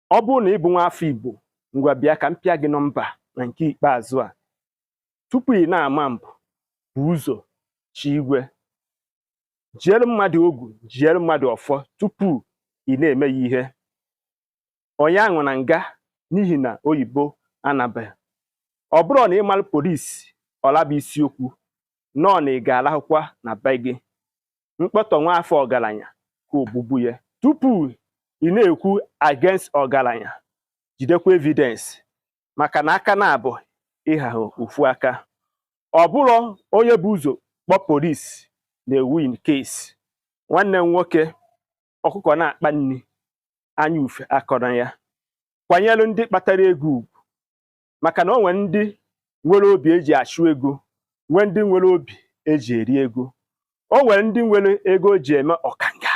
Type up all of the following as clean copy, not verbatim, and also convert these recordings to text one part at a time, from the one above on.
Ọ bụrụ na ị bụ nwa afọ Igbo, ngwa bịa ka m pịa gị nọmba na nke ikpeazụ a. Tupu ị na-ama mbụ, bụ ụzọ chi igwe jiere mmadụ ogwu, jiere mmadụ ọfọ tupu ị na-eme ya ihe. Onye aṅụ na nga n'ihi na oyibo anabeghị. Ọ bụrụ na ị mara polisi ọla bụ isiokwu nọọ na ị ga-alahụkwa na be gị. Mkpọtọ nwa afọ ọgaranya ka ogbugbu ya. Tupu ị na-ekwu against ọgaranya, jidekwa evidence, maka na aka na-abụ ịhaghị ofu aka. Ọ bụrụ onye bụ ụzọ kpọ polisi na-win case. Nwanne m nwoke, ọkụkọ na-akpa nri anya ufe akọrọ ya. Kwanyere ndị kpatara ego ugwu, maka na o nwere ndị nwere obi eji achụ ego, nwee ndị nwere obi eji eri ego. O nwere ndị nwere ego eji eme ọkanga,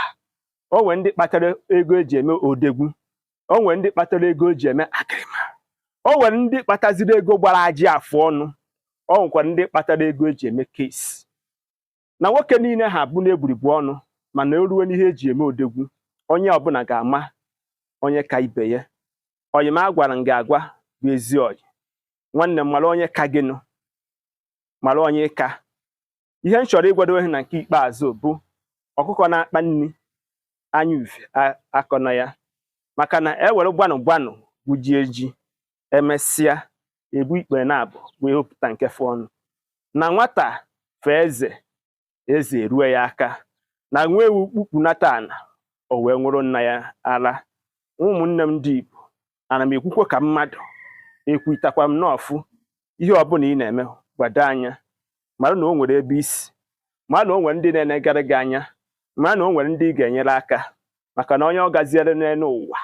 o nwere ndị kpatara ego eji eme odegwu, o nwere ndị kpatara ego eji eme akịrịma, o nwere ndị kpataziri ego gbara ajị afụ ọnụ, o nwekwara ndị kpatara ego eji eme case. Na nwoke niile ha bụ na-egburigbu ọnụ, mana o ruo n'ihe eji eme odegwu, onye ọbụla ga-ama onye ka ibe ya. Oyi m agwara m gị agwa bụ ezi oyi. Nwanne m, mara onye ka gị nụ, mara onye ka. Ihe m chọrọ ịgwado ihe na nke ikpeazụ bụ ọkụkọ na-akpa nri anya ufe akọna ya, maka na e were gwanụ gwanụ gbujie ji, emesịa egbu ikpere na abụ wee hopụta nke fọ ọnụ. Na nwata fee eze, eze erue ya aka. Na nwa ewu kpukpunata ana, o wee nwụrụ nna ya ara. Ụmụnne m ndị Igbo, ana m ekwukwo ka mmadụ ekwutakwa m n'ọfụ. Ihe ọbụla ị na-eme, gbado anya, mara na o nwere ebe isi, mara na o nwere ndị na-enegara gị anya, mara na o nwere ndị ị ga-enyere aka, maka na onye ọ gaziere n'elu ụwa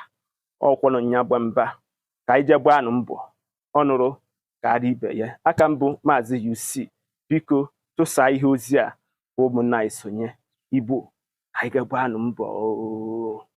ọkwụnụ nya gba mba. Ka anyị jee gbaanụ mbọ ọ nụrụ ka ara ibe ya. Aka mbụ Maazị UC, biko tụsaa ihe ozi a ka ụmụnna anyị sonye. Igbo, ka anyị ga gbaanụ mbọ.